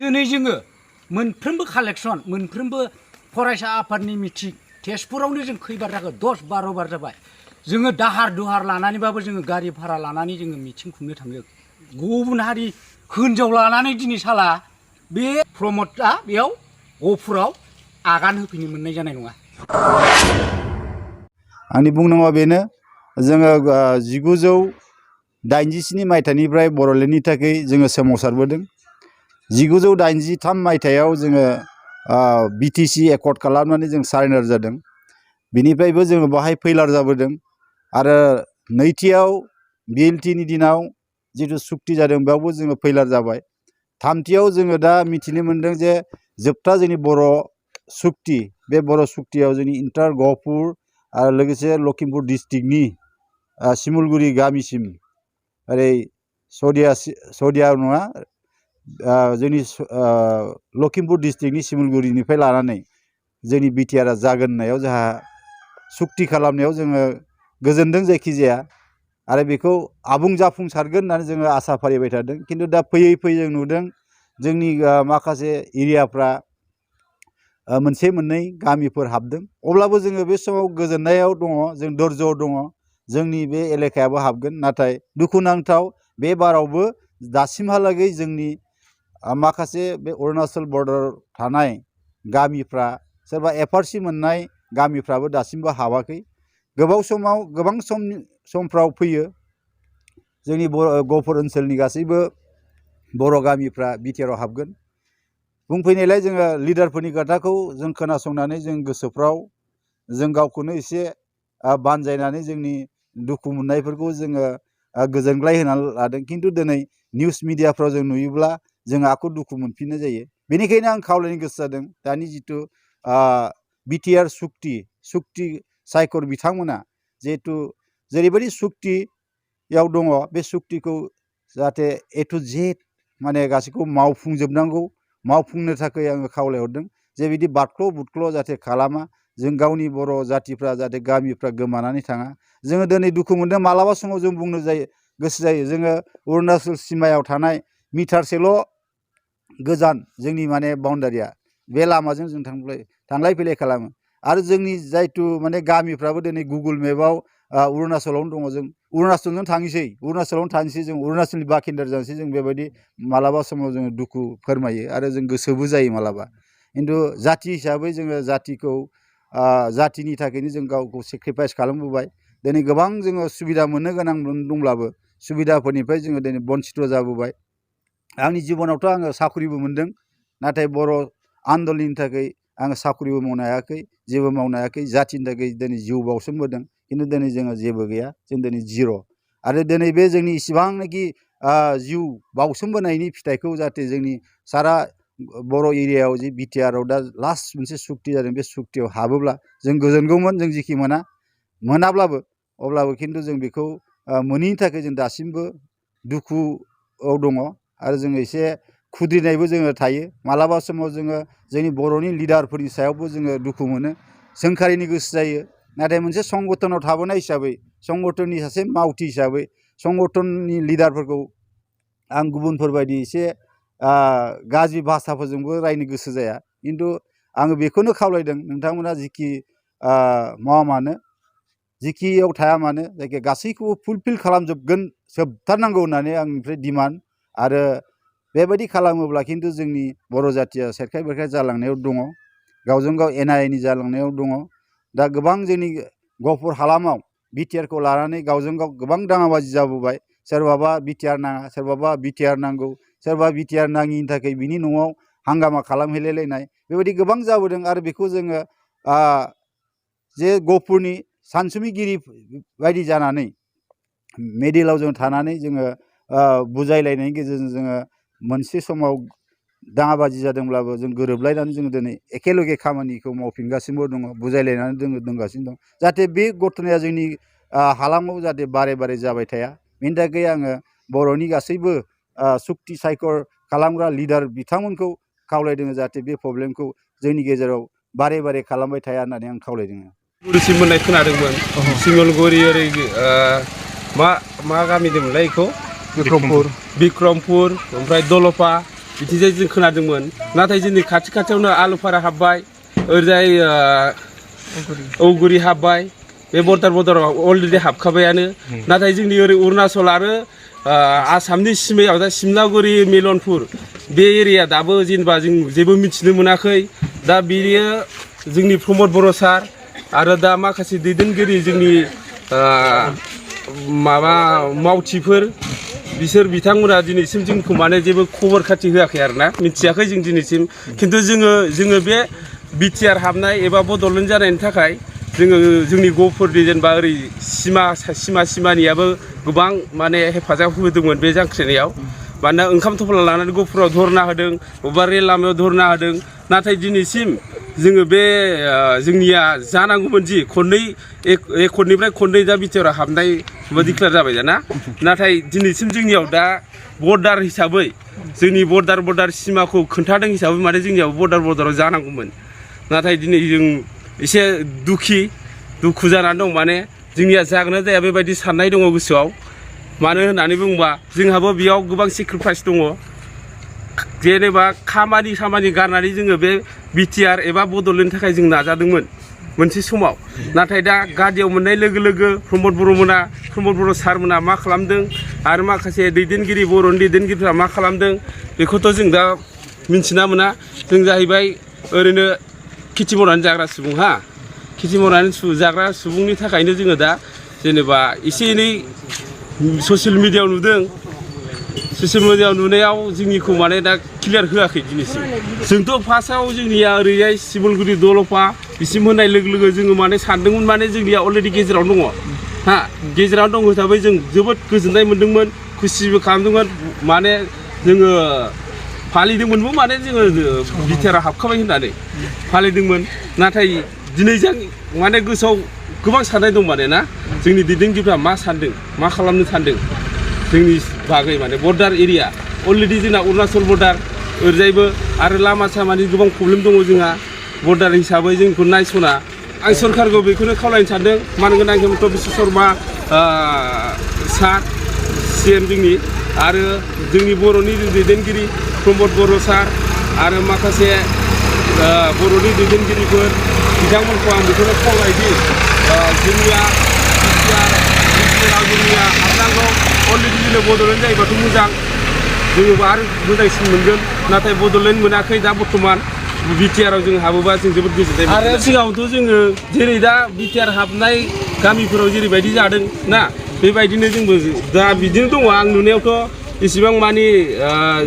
दिनै जोङो मोनफ्रोमबो कालेक्सन मोनफ्रोमबो फरायसा आफादनि मिटिं तेजपुरावनो जों खैबार जाखो 10-12 बार जाबाय जोङो दाहार दुहार लानानैबाबो जोङो गारि भारा लानानै जोङो मिटिं खुंनो थाङो गुबुन हारि हिनजाव लानानै दिनै साला बे प्रमदआ बेयाव गफुराव आगान होफैनो मोननाय जानाय नङा। आंनि बुंनांगौआ बेनो जोङो 1987 मायथाइनिफ्राय बर'लेण्डनि थाखाय जोङो सोमावसारबोदों। 1983 मायथाइयाव जोङो बिटिसि एकर्ड खालामनानै जों सारेन्डार जादों। बिनिफ्रायबो जोङो बाहाय फैलार जाबोदों आरो नैथियाव बिएलटिनि दिनाव जिथु सुक्ति जादों बेयावबो जोङो फैलार जाबाय। थामथियाव जोङो दा मिथिनो मोन्दों जे जोबथा जोंनि बर' सुक्ति बे बर' सुक्तियाव जोंनि इन्टार गहपुर आरो लोगोसे लखिमपुर डिस्ट्रिक्टनि सिमुलगुरि गामिसिम ओरै सदिया नङा जोंनि लखिमपुर डिस्ट्रिक्टनि सिमुलगुरिनिफ्राय लानानै जोंनि बिटिआरआ जागोन होननायाव जोंहा सुक्ति खालामनायाव जोङो गोजोनदों जायखिजाया आरो बेखौ आबुं जाफुंसारगोन होननानै जोङो आसा फारिबाय थादों। खिन्थु दा फैयै फैयै जों नुदों जोंनि माखासे एरियाफ्रा मोनसे मोननै गामिफोर हाबदों। अब्लाबो जोङो बे समाव गोजोननायाव दङ, जों धर्जआव दङ, जोंनि बे एलेकायाबो हाबगोन। नाथाय दुखुनांथाव बे बारावबो दासिमहालागै जोंनि माखासे बे अरुणाचल बर्डाराव थानाय गामिफ्रा सोरबा एफआरसि मोननाय गामिफ्राबो दासिमबो हाबाखै। गोबां समफ्राव फैयो जोंनि गहपुर ओनसोलनि गासैबो बर' गामिफ्रा बिटिआरआव हाबगोन। बुंफैनायलाय जोङो लिडारफोरनि खोथाखौ जों खोनासंनानै जों गोसोफ्राव जों गावखौनो एसे बानजायनानै जोंनि दुखु मोननायफोरखौ जोङो गोजोनग्लाय होनानै लादों। खिन्थु दिनै निउस मिडियाफ्राव जों नुयोब्ला जों आखौ दुखु मोनफिननाय जायो। बेनिखायनो आं खावलायनो गोसो जादों दानि जिथु बिटिआर सुक्ति सायकर बिथांमोना जिहेथु जेरैबायदि सुक्तियाव दङ बे सुक्तिखौ जाहाथे ए टु जेड माने गासैखौ मावफुंजोबनांगौ। मावफुंनो थाखाय आङो खावलायहरदों जे बिदि बादख्ल' बुदख्ल' जाहाथे खालामा। जों गावनि बर' जातिफ्रा जाहाथे गामिफ्रा गोमानानै थाङा। जोङो दिनै दुखु मोनदों मालाबा समाव जों बुंनो गोसो जायो जोङो अरुणाचल सिमायाव थानाय मिटारसेल' गोजान जोंनि माने बाउण्डारिया बे लामाजों जों थांलाय फैलाय खालामो आरो जोंनि जायथु माने गामिफ्राबो दिनै गुगोल मेपआव अरुणाचलावनो दङ। जों अरुणाचलजों थांनोसै जों अरुणाचलनि बाखिन्दार जानोसै जों बेबायदि मालाबा समाव जोङो दुखु फोरमायो आरो जों गोसोबो जायो मालाबा। खिन्थु जाति हिसाबै जोङो जातिनि थाखायनो जों गावखौ सेक्रिफाइस खालामबोबाय। दिनै गोबां जोङो सुबिदा मोननो गोनां दंब्लाबो सुबिदाफोरनिफ्राय जोङो दिनै बन्सित जाबोबाय। आंनि जिबनावथ' आङो साख्रिबो मोन्दों, नाथाय बर' आन्दलननि थाखाय आङो साख्रिबो मावनो हायाखै, जेबो मावनो हायाखै। जातिनि थाखाय दिनै जिउ बाउसोमबोदों, खिन्थु दिनै जोङो जेबो गैया, जों दिनै जिर'। आरो दिनै बे जोंनि इसिबांनाखि जिउ बाउसोमबोनायनि फिथाइखौ जाहाथे जोंनि सारा बर' एरियायाव जि बिटिआरआव दा लास्ट मोनसे सुक्ति जादों बे सुक्तियाव हाबोब्ला जों गोजोनगौमोन। जों जिखि मोनाब्लाबो अब्लाबो खिन्थु जों बेखौ मोनैनि थाखाय जों दासिमबो दुखुआव दङ आरो जोङो एसे खुद्रिनायबो जोङो थायो। मालाबा समाव जोङो जोंनि बर'नि लिडारफोरनि सायावबो जोङो दुखु मोनो, सोंखारिनो गोसो जायो। नाथाय मोनसे संगठनाव थाबोनाय हिसाबै, संगठननि सासे मावथि हिसाबै संगठननि लिडारफोरखौ आं गुबुनफोरबायदि एसे गाज्रि भाषाफोरजोंबो रायनो गोसो जाया। खिन्थु आङो बेखौनो खावलायदों नोंथांमोना जिखि मावा मानो, जिखियाव थाया मानो, जायखिया गासैखौबो फुलफिल जोबथारनांगौ होननानै आंनिफ्राय डिमान्ड। आरो बेबायदि खालामोब्ला खिन्थु जोंनि बर' जातिया सेरखाय बेरखाय जालांनायाव दङ, गावजों गाव एना एनि जालांनायाव दङ। दा गोबां जोंनि गहपुर हालामाव बिटिआरखौ लानानै गावजों गाव गोबां दाङाबाजि जाबोबाय। सोरबाबा बिटिआर नाङा, सोरबाबा बिटिआर नांगौ, सोरबा बिटिआर नाङिनि थाखाय बिनि न'आव हांगामा खालामहैलायलायनाय बेबायदि गोबां जाबोदों। आरो बेखौ जोङो जे गहपुरनि सानसुमैगिरि बायदि जानानै मिडिलआव जों थानानै जोङो बुजायलायनायनि गेजेरजों जोङो मोनसे समाव दाङाबाजि जादोंब्लाबो जों गोरोबलायनानै जोङो दिनै एखेलगे खामानिखौ मावफिनगासिनो दङ, बुजायलायनानै दोनगासिनो दं। जाहाथे बे घटनाया जोंनि हालामाव जाहाथे बारे बारे जाबाय थाया, बेनि थाखाय आङो बर'नि गासैबो सुक्ति सायकर खालामग्रा लिडार बिथांमोनखौ खावलायदों जाहाथे बे प्रब्लेमखौ जोंनि गेजेराव बारे बारे खालामबाय थाया होननानै आं खावलायदों। गुरुसिम मोननाय खोनादोंमोन सिमलगुरि ओरै मा गामि दंमोनलाय बेखौ? बिक्रमपुर, ओमफ्राय दलपा बिथिजाय जों खोनादोंमोन नाथाय जोंनि खाथि खाथियावनो आलुफारा हाबबाय ओरैजाय औगुरि हाबबाय बे बर्डाराव अलरेडि हाबखाबायानो नाथाय जोंनि ओरै अरुणाचल आरो आसामनि सिमायाव दा सिमलागुरि मिलनपुर बे एरिया दाबो जेनेबा जों जेबो मिथिनो मोनाखै दा बेयो जोंनि प्रमद बर' सार आरो दा माखासे दैदेनगिरि जोंनि माबा मावथिफोर बिसोर बिथांमोना दिनैसिम जोंखौ माने जेबो खबर खाथि होआखै आरोना मिथियाखै जों दिनैसिम खिन्थु जोङो बे बिटिआर हाबनाय एबा बड'लेण्ड जानायनि थाखाय जोंनि गफुरनि जेनेबा ओरै सिमानियाबो गोबां माने हेफाजाब होदोंमोन बे जांख्रिनायाव मानोना ओंखाम थफ्ला लानानै गफुराव धरना होदों बबेबा रेल लामायाव धरना होदों नाथाय दिनैसिम जोङो बे जोंनिया जानांगौमोन जि एकर्डनिफ्राय खननै दा बिटिआर हाबनाय डिक्लेयार जाबाय दाना नाथाय दिनैसिम जोंनियाव दा बर्डार हिसाबै जोंनि बर्डार सिमाखौ खोन्थादों हिसाबै माने जोंनियाव बर्डाराव जानांगौमोन नाथाय दिनै जों एसे दुखु जानानै दं माने जोंनिया जागोन ना जाया बेबायदि साननाय दङ गोसोआव मानो होननानै बुङोबा जोंहाबो बेयाव गोबां सेक्रिफाइस दङ जेनेबा खामानि गारनानै जोङो बे बिटिआर एबा बड'लेण्डनि थाखाय जों नाजादोंमोन मोनसे समाव नाथाय दा गादियाव मोननाय लोगो लोगो प्रमद बर' सारमोना मा खालामदों आरो माखासे बर'नि दैदेनगिरिफ्रा मा खालामदों बेखौथ' जों दा मिन्थिना मोना जों जाहैबाय ओरैनो खेथि मावनानै जाग्रा सुबुं खेथि मावनानै जाग्रा सुबुंनि थाखायनो जोङो दा जेनेबा एसे एनै ससियेल मिडियायाव नुदों ससियेल मिडियायाव नुनायाव जोंनिखौ माने दा क्लियार होआखै दिनैसिम जोंथ' फार्स्टआव जोंनिया ओरैजाय सिमलगुरि दल'फा बिसिम होनाय लोगो लोगो जोङो माने सानदोंमोन माने जोंनिया अलरेडि गेजेरावनो दङ गेजेरावनो दं हिसाबै जों जोबोद गोजोननाय मोन्दोंमोन खुसिबो खालामदोंमोन माने जोङो फालिदोंमोनबो माने जोङो बिटिआरआव हाबखाबाय होननानै फालिदोंमोन नाथाय दिनै जों माने गोसोआव गोबां साननाय दं माने ना जोंनि दैदेनगिरिफ्रा मा सानदों मा खालामनो सानदों जोंनि बागै माने बर्डार एरिया अलरेडि जोंना अरुणाचल बर्डार ओरैजायबो आरो लामा सामानि गोबां प्रब्लेम दङ जोंहा बर्डार हिसाबै जोंखौ नायस'ना आं सरकारखौ बेखौनो खावलायनो सानदों मानगोनां हेमन्त बिश्व शर्मा सार CM जोंनि आरो जोंनि बर'नि दैदेनगिरि प्रमद बर' सार आरो माखासे बर'नि दैदेनगिरिफोर बिथांमोनखौ आं बेखौनो खावलायोदि जोंनिया जोंनिया हाबनांगौ अलरेडि जोंनो बड'लेण्ड जायोबाथ' मोजां जोङो आरो मोजांसिन मोनगोन नाथाय बड'लेण्ड मोनाखै दा बर्थमान बिटिआरआव जों हाबोबा जों जोबोद गोजोननाय मोनो आरो सिगाङावथ' जोङो जेरै दा बिटिआर हाबनाय गामिफोराव जेरैबायदि जादों ना बेबायदिनो जोंबो दा बिदिनो दङ आं नुनायावथ' इसेबां मानि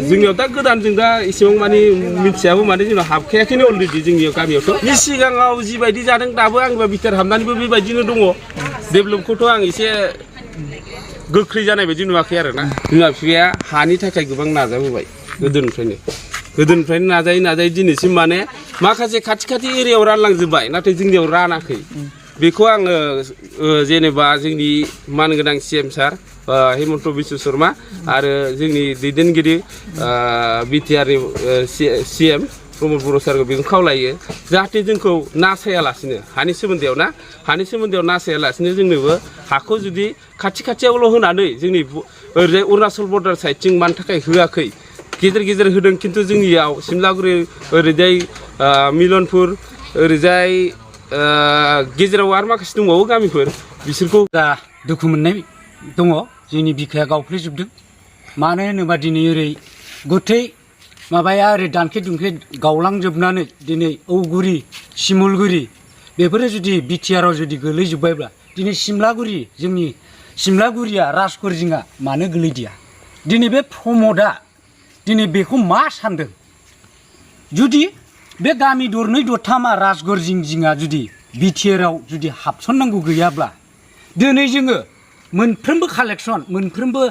जोंनियाव दा गोदान जों दा इसेबां मानि मिथियाबो माने जोंनाव हाबखायाखैनो अलरेडि जोंनि गामियावथ' बे सिगाङाव जिबायदि जादों दाबो आंनिबा बिटिआर हाबनानैबो बेबायदिनो दङ डेभेलपखौथ' आं एसे गोख्रै जानाय बायदि नुवाखै आरोना बिमा बिफाया हानि थाखाय गोबां नाजाबोबाय गोदोनिफ्रायनो नाजायै दिनैसिम माने माखासे खाथि एरियायाव रानलांजोब्बाय नाथाय जोंनियाव रानाखै बेखौ आङो जेनेबा जोंनि मानगोनां CM सार हेमन्त बिश्व शर्मा आरो जोंनि दैदेनगिरि बिटिआरनि CM प्रमद बर' सारखौ बेखौ खावलायो जाहाथे जोंखौ नासायालासिनो हानि सोमोन्दैआव नासायालासिनो जोंनोबो हाखौ जुदि खाथियावल' होनानै जोंनि ओरैजाय अरुणाचल बर्डार साइडथिं मानि थाखाय होआखै गेजेर होदों खिन्थु जोंनियाव सिमलागुरि ओरैजाय मिलनपुर ओरैजाय गेजेराव आरो माखासे दंबावो गामिफोर बिसोरखौ दा दुखु मोननाय दङ जोंनि बिखाया गावफ्लेजोबदों मानो होनोबा दिनै ओरै गथै माबाया ओरै दानखे दुनखे गावलांजोबनानै दिनै औगुरि सिमलगुरि बेफोरो जुदि बिटिआरआव जुदि गोलैजोब्बायब्ला दिनै जोंनि सिमलागुरिया राजगरजिङा मानो गोलैदिया दिनै बे प्रमदआ दिनै बेखौ मा सानदों जुदि बे गामि दरनै दरथामा राजगरजिङा जुदि बिटिआरआव जुदि हाबसननांगौ गैयाब्ला दिनै जोङो मोनफ्रोमबो कालेक्सन मोनफ्रोमबो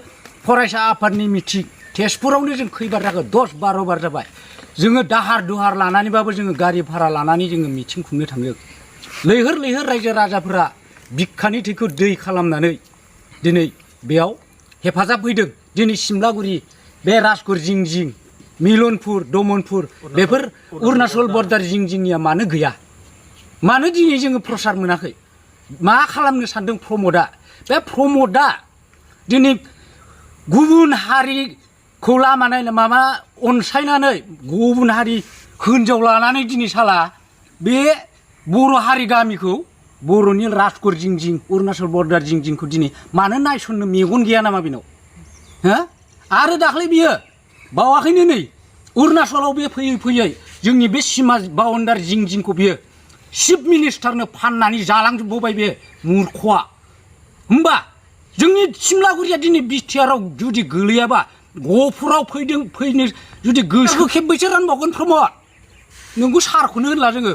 फरायसा आफादनि मिटिं तेजपुरावनो जों खैबार जाखो 10-12 बार जाबाय जोङो दाहार दुहार लानानैबाबो जोङो गारि भारा लानानै जोङो मिटिं खुंनो थाङो लैहोर रायजो राजाफोरा बिखानि थैखौ दै खालामनानै दिनै बेयाव हेफाजाब होदों दिनै सिमलागुरि बे राजगड़ जिं मिलनपुर दमनपुर बेफोर अरुणाचल बर्डार जिंनिया मानो गैया मानो दिनै जोङो प्रसार मोनाखै मा खालामनो सानदों प्रमदआ बे प्रमदआ दिनै गुबुन हारि खौ लामानाय माबा अनसायनानै गुबुन हारि हिनजाव लानानै दिनै साला बे बर' हारि गामिखौ बर'नि राजकर जिं जिं अरुणाचल बर्डार जिं जिंखौ दिनै मानो नायसननो मेगन गैया नामा बेनाव हो आरो दाख्लै बियो बावाखैनो नै अरुणाचलाव बे फैयै फैयै जोंनि बे सिमा बाउन्डार जिं जिंखौ बियो चिफ मिनिस्टारनो फाननानै जालांजोबबाय बे मुर्खआ होमबा जोंनि सिमलागुरिया दिनै बिटिआरआव जुदि गोलैयाबा गफुराव फैनो जुदि गोसो खेबबैसो रानबावगोन प्रमद नोंखौ सारखौनो होनला जोङो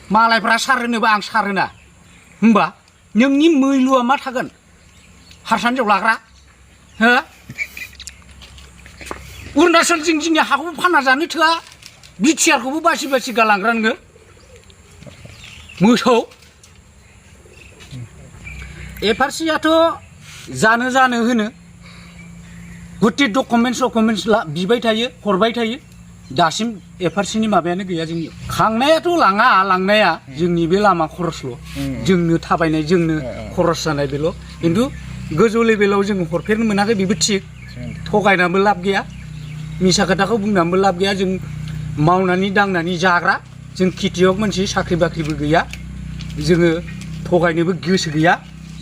मालायफ्रा सार होनोबा आं सार होना होमबा नोंनि मैलुआ मा थागोन हारसा हिनजाव लाग्रा हो अरुणाचल जिं जिंनि हाखौबो फानना जानो थोआ बिटिआरखौबो बासि बासि गालांग्रा नोङो मोसौ एफआरसियाथ' जानो होनो गुटि डकुमेन्टस बिबाय थायो हरबाय थायो दासिम एफआरसिनि माबायानो गैया जोंनियाव खांनायाथ' लांनाया जोंनि बे लामा खरसल' जोंनो थाबायनाय जोंनो खरस जानाय बेल' खिन्थु गोजौ लेभेलाव जों हरफेरनो मोनाखै बेबो थिग थगायनानैबो लाब गैया मिसा खोथाखौ बुंनानैबो लाब गैया जों मावनानै दांनानै जाग्रा जों खेथियक मानसि साख्रि बाख्रिबो गैया जोङो थगायनोबो गोसो गैया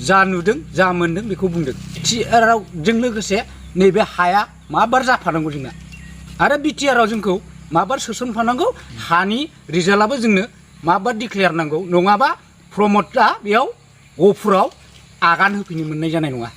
जा नुदों जा मोनदों बेखौ बुंदों बिटिआरआव जों लोगोसे नैबे हाया माबार जाफानांगौ जोंना आरो बिटिआरआव जोंखौ माबार सोसनफानांगौ हानि रिजाल्टआबो जोंनो माबार डिक्लेयार नांगौ नङाबा प्रमदआ बेयाव गफुराव आगान होफैनो मोननाय जानाय नङा